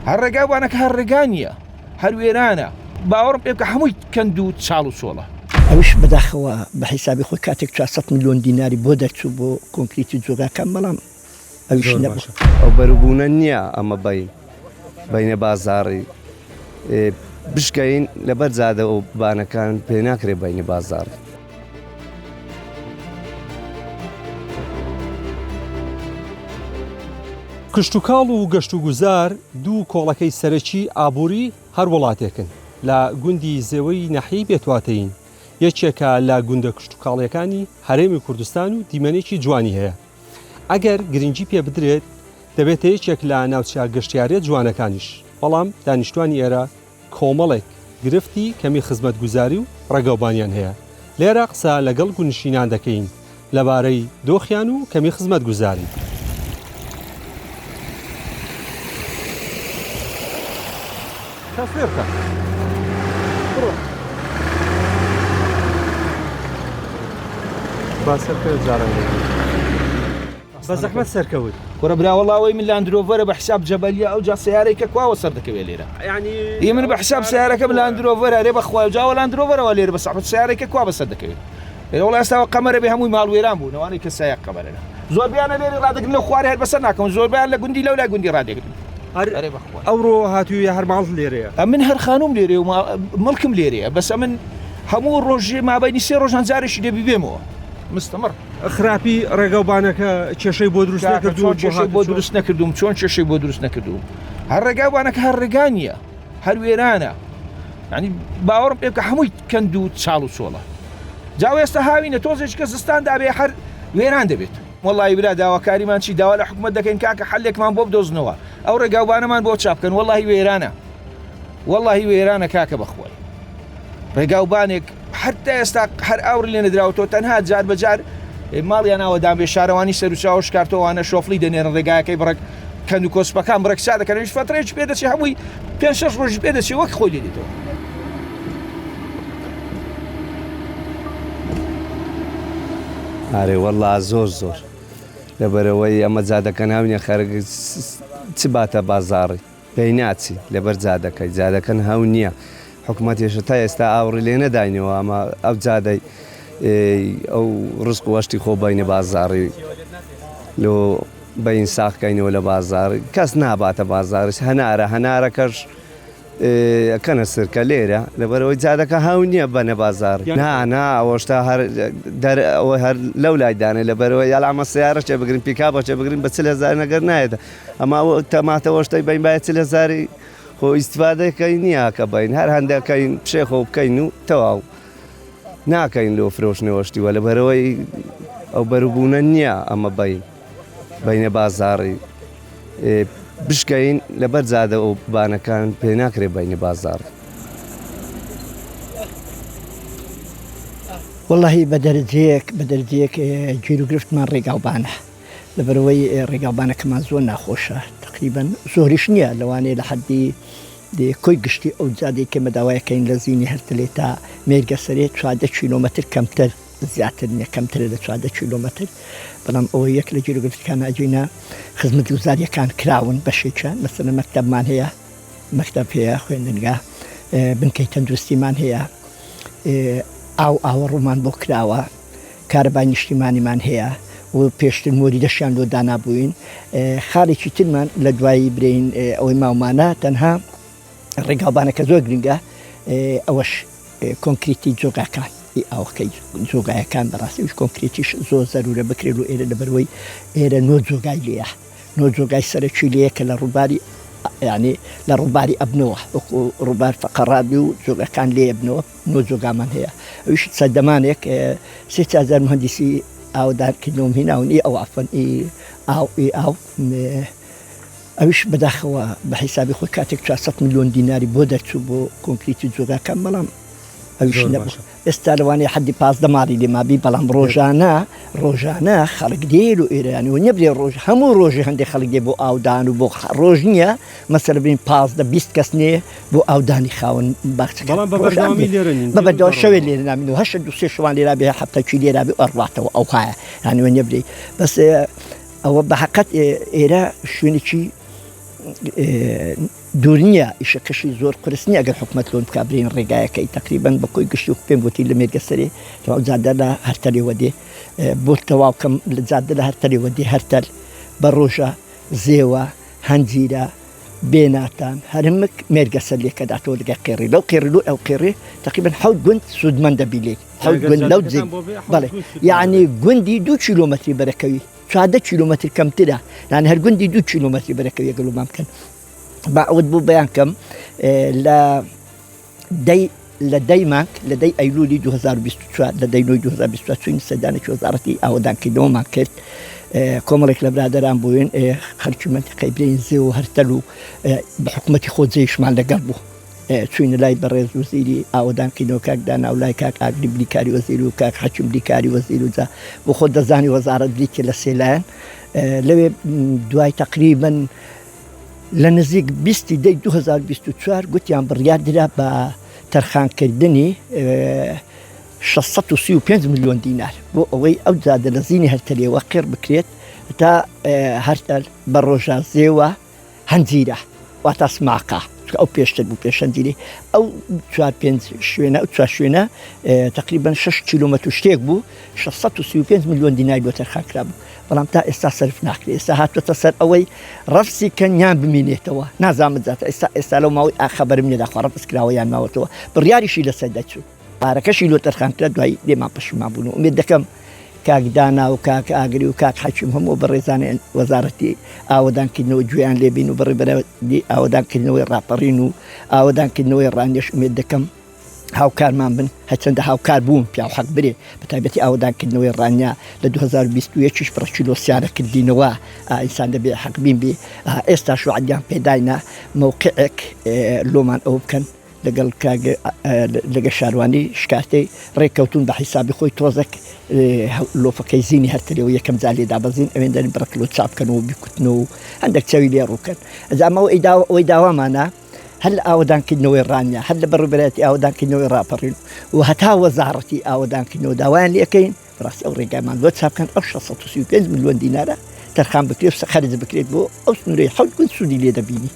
هەر ڕێگا وانەکە هەر ڕێگا نییە هەر وێرانە باوەڕم پێ بکە هەمووی کەند و چاڵ و چۆڵە. ئەویش بەداخەوە بە حیسابی خۆی کاتێک 400 ملیۆن دیناری بۆ دەرچوو بۆ کۆنکریتی جۆگاکان بەڵام ئەویش نەبوو. ئەو بەروبوونە نییە ئەمە بین بینە بازاڕی بشکەین لەبەر جادە و بانەکان پێ ناکرێ بینە بازاڕی. کشتوکاڵ و گەشتوگوزار دوو کۆڵەکەی سەرەکی ئابووری هەر وڵاتێکن، لە گوندی زێوەی ناحیەی بێتواتەین، یەکێکە لە گوندە کشتوکاڵییەکانی هەرێمی کوردستان و دیمەنێکی جوانی هەیە، ئەگەر گرنگی پێ بدرێت دەبێتە یەکێک لە ناوچە گەشتیارییە جوانەکانیش، بەڵام دانیشتوانی ئێرە کۆمەڵێک گرفتی کەمی خزمەتگوزاری و ڕێگەوبانیان هەیە، لێرە قسە لەگەڵ گوندنشینان دەکەین لەبارەی دۆخیان و کەمی خزمەتگوزاری. تەسویر بکە بڕۆ. با سەرکەوێت جاران دەگرین. بە زەحمەت سەرکەوت. کوڕە برا وەڵا ئەوەی من لاندرۆڤەرە بە حساب جەبەلیە ئەوجا سەیارەی کە کواوە سەر دەکەوێ لێرە ئی من بە حساب سەیارەکەم لاندرۆڤەرە ئەرێ بەخوا جاوە لاندرۆڤەرەوە لێرە بە سەحبەت سەیارەی کە کوا بەسەر دەکەوێ ئێ وەڵا ئێستا قەمەرە بێ هەمووی ماڵ وێران بوون ئەوانەی کە سایەق قەمەرەنە زۆربیانە لێرە ڕادەگرن لەو خوارێ هەر بەسەر ناکەون زۆربیان لە گوندی لەو لای گوندی ڕادەگرن هەر ئەرێ بەخوا ئەوڕۆ هاتووی هەر ماڵت لێرەیە ئەمن هەر خانوم لێرێ و مڵکم لێرەیە بەس ئەمن هەموو ڕۆژێ مابینی سێ ڕۆژان جارێکی دەبی بێمەوە مستمر خراپی ڕێگەوبانەکە کێشەی بۆ دروست نەکردووە کێشەی بۆ دروست نەکردوم چۆن کێشەی بۆ دروست نەکردوم هەر ڕێگاوانەکە هەر ڕێگا نییە هەر وێرانە ینی باوەڕم پێ بکە هەمووی کەند و چاڵ و چۆڵە جا ئێستا هاوینە تۆزێک کە زستان دابێ هەر وێران دەبێت وەڵی برا داواکاریمان چی داوا لە حکومت دەکەین کاکە حلێکمان بۆ بدۆزنەوە ئەو ڕێگاوبانەمان بۆ چاپکەن وەڵی وێرانە وەڵی وێرانە کاکە بەخۆی ڕێگاوبانێک هەر تا ئێستا هەر ئاوڕی لێ نەدراوەتەوە تەنها جار بە جار ماڵیان ئاوەدان بێ شارەوانی سەروچاوە شکارتەوانە شۆفڵی دەنێرن ڕێگایەکەی بڕێک کەند و کۆسپەکان بڕێک سا دەکەن ئەویش فەترەیەکی پێ دەچێ هەمووی پێ شەش ڕۆژی پێ دەچێ وەک خۆی لێ دێتەوە. ئارێ وەڵا زۆر زۆر لەبەرئەوەی ئەمە جادەکە ناونیە خەرک چ باتە بازاڕی. پێی ناچی لەبەر جادەکەی جادەکەن هەو نییە حکومەتێشە تا ئێستا ئاوڕی لێ نەداینەوە ئەمە ئەو جادەی ئەو ڕزق وەشتی خۆ بینە بازاڕی لۆ بین ساخکەینەوە لە بازار کەس ناباتە بازاریش هەنارە هەنارەکەش ئەکەنە سرکە لێرە لەبەرەوەی جادەکە هەو نییە بەنە بازار نا نا ئەوەشتا هەر دەر ئەوە هەر لەو لای دانێ لەبەرەوە یاڵامە سیارە چێ بگرن پیکابە چێ بگرن بە 40 هەزار نەگەر نایێتە ئەما ئەوە تەماتە وەشتەی بین باە چل هەزاری خۆ ئیستفادەکەی نییە کە بین هەر هەندەکەین پشێ خۆ بکەین و تەواو ناکەین لۆ فرۆشتنەوەشتی وە لەبەرەوەی ئەو بەروبوونە نییە ئەمە بین بینە بازاڕی بشکەین لەبەر جادە و بانەکان پێ ناکرێ بینە بازاڕ. وەڵاهی بە دەرەجەیەک بە دەرەجەیەک گیروگرفتمان ڕێگاوبانە لەبەرئەوەی ڕێگاوبانەکەمان زۆر ناخۆشە تەقریبەن زۆریش نییە لەوانەیە لە حەدی کۆی گشتی ئەو جادەی کە ئێمە داوای ئەکەین لە زینی هەرتلێ تا مێرگەسەرێ 14 کیلۆمەتر کەمتر زیاتر نییە کەمترە لە 14 کیلۆمەتر بەڵام ئەوە یەک لە گیروگرفتەکان ئەگینا خزمەتگوزارییەکان کراون بەشێکیان مەسەلەن مەکتەبمان هەیە مەکتەب هەیە خوێندنگا بنکەی تەندروستیمان هەیە ئاو ئاوەڕوومان بۆ کراوە کارەبای نیشتیمانیمان هەیە و پێشتر مۆریدەشیان لۆ دانابووین خاڵێکی ترمان لە دوایی برین ئەوەی ماومانە تەنها ڕێگاوبانەکە زۆر گرنگە ئەوەش کۆنکریتی جۆگاکان ئی ئاوەکەی جۆگایەکان بەڕاستی کۆنکریتیش زۆر زەرورە بکرێت و ئێرە لەبەرەوەی ئێرە نۆ جۆگای لێیە نۆ جۆگای سەرەکی لێیە کە لە ڕووباری یعنی لە ڕووباری ئەبنەوە وەکو ڕووبار فەقەڕابی و جۆگەکان لێ ئەبنەوە نۆ جۆگامان هەیە ئەویش سەردەمانێک سێ چارجار مهندسی ئاوەدانکردنەوەم هیناون ئی ئەو عەفوەن ئی ئاو ئی ئاو ئەویش بەداخەوە بە حیسابی خۆی کاتێک 400 ملیۆن دیناری بۆ دەرچوو بۆ کۆنکریتی جۆگاکان بەڵام ئەویش نەبوو ئێستا لەوانەیە حەدی 15 ماڵی لێ مابی بەڵام ڕۆژانە ڕۆژانە خەڵک دێ و ئێرانی و نیە بێ ڕۆژ هەموو ڕۆژی هەندێک خەڵک دێ بۆ ئاودان و بۆ ڕۆژ نییە مەسەلە بین 15 20 کەس نێ بۆ ئاودانی خاوەن باخچەکە بەڵام بە بەردەوامی لێرە نین بە بەردەوام شەوێ لێرە نامین و هەشت دوو سێ شەوان لێرا بێ هەفتەکی لێرا بێ ئەڕواتەوە ئەوهایە یانی وە نیە برێ بەس ئەوە بە حەقەت ئێرە شوێنێکی. دوور نییە ئیشەکەشی زۆر قورس نییە ئەگەر حکومەت لۆن بکا برێن ڕێگایەکەی تەقریبەن بە کۆی گشتی و پێم گوتی لە مێرگەسەرێ تەواو جادە لە هەرتەلێوە دێ بۆ تەواو کەم لە جادە لە هەرتەلێوە دێ هەرتەل بە ڕۆژە زێوە هەنجیرە بێناتان هەرمک مێرگەسەر لێکەداتەوە لەگە قێڕی لەو قێڕی لۆ ئەو قێڕێ تقریبا حەوت گوند سوودمەندە بی لێی حەوت گوند لەو جێ بەڵێ یعنی گوندی دوو کیلۆمەتری بەرەکەوی 14 کیلۆمەتر کەمترە یان هەر گوندی دوو کیلۆمەتری بەرەکەوی گەلومان بکەن با ئەوت بۆ بەیان کەم لە دەی لە دەی مانگ لە دەی ئەیلولی 2024 لە دەی نۆی 2024 چوین سەردانێکی وەزارەتی ئاوەدانکردنەوەمان کرد کۆمەڵێک لە برادەران بووین خەرکی منتیقەی برین زێ و هەرتەل و بە حکوومەتی خۆجێیشمان لەگەڵ بوو چوینە لای بەڕێز وەزیری ئاوەدانکردنەوە کاک دانا و لای کاک ئاگری بریکاری وەزیر و کاک حەکیم بریکاری وەزیر و جا بۆ خۆت دەزانی وەزارەت بریتیە لە سێ لایەن لەوێ دوای تقریبا لە نزیک بیستی دەی 2024 گوتیان بڕیار درا بە تەرخانکردنی 635 میلیۆن دینار بۆ ئەوەی ئەو جادە لە زینی هەرتەلێوە قێڕ بکرێت تا هەرتەل بە ڕۆژە زێوە هەنجیرە واتا سماقە چونکە ئەو پێشتر بوو پێش هەنجیرەی ئەو چوار پێنج شوێنە ئەو چوار شوێنە تقریبا 6 کیلومتر شتێک بوو 635 میلیۆن دیناری بۆ تەرخان کرابوو بەڵام تا ئێستا سەرف ناکرێت ئێستا هاتووەتە سەر ئەوەی ڕەفسی کەن یان بمینێتەوە نازانم جاتە ئێستا ئێستا لەو ماوەی ئاخەبەرم نییە داخوا ڕەفس کراوە یان ماوەتەوە بڕیاریشی لەسەر دەچوو پارەکەشی لۆ تەرخان کرا دوایی لێمان پەشیمان بوون و ئومێد دەکەم کاک دانا و کاک ئاگری و کاک حەکیم هەموو بەڕێزانی وەزارەتی ئاوەدانکردنەوە گوێیان لێبین و بەڕێبەرایەتی ئاوەدانکردنەوەی ڕاپەڕین و ئاوەدانکردنەوەی ڕانیەش ئومێد دەکەم هاوکارمان بن هەرچەندە هاوکار بوون پیاو حەق برێ بە تایبەتی ئاوەدانکردنەوەی ڕانیە لە 2021 یش بڕە کیلۆ سیارە کردینەوە ئینسان دەبێ حەق بین بێ ئێستاش وعدیان پێداینە مەوقعێک لۆمان ئەوە بکەن لەگەڵ کاک لەگە شاروانی شکارتەی ڕێککەوتون بە حیسابی خۆی تۆزەک لۆفەکەی زینی هەرتەلەوە یەکەم جار لێ دابەزین ئەوێن دەرن بڕەک لۆ چاپ بکەن و بیکوتن و هەندێک چاوی لێ ڕووکەن ئەجا ئەمە ئەوەی داوامانە هەر لە ئاوەدانکردنەوەی ڕانیە هەر لە بەڕێوەبەرایەتی ئاوەدانکردنەوەی ڕاپەڕین و هەتا وەزاڕەتی ئاوەدانکردنەوە داوایان لێکەین بەڕاستی ئەو ڕێگامان بۆ چاپ بکەن ئەو 635 ملیۆن دینارە تەرخان بکرێت و خەرج بکرێت بۆ ئەو سنوورەی حەوت گوند سوودی لێ دەبینی.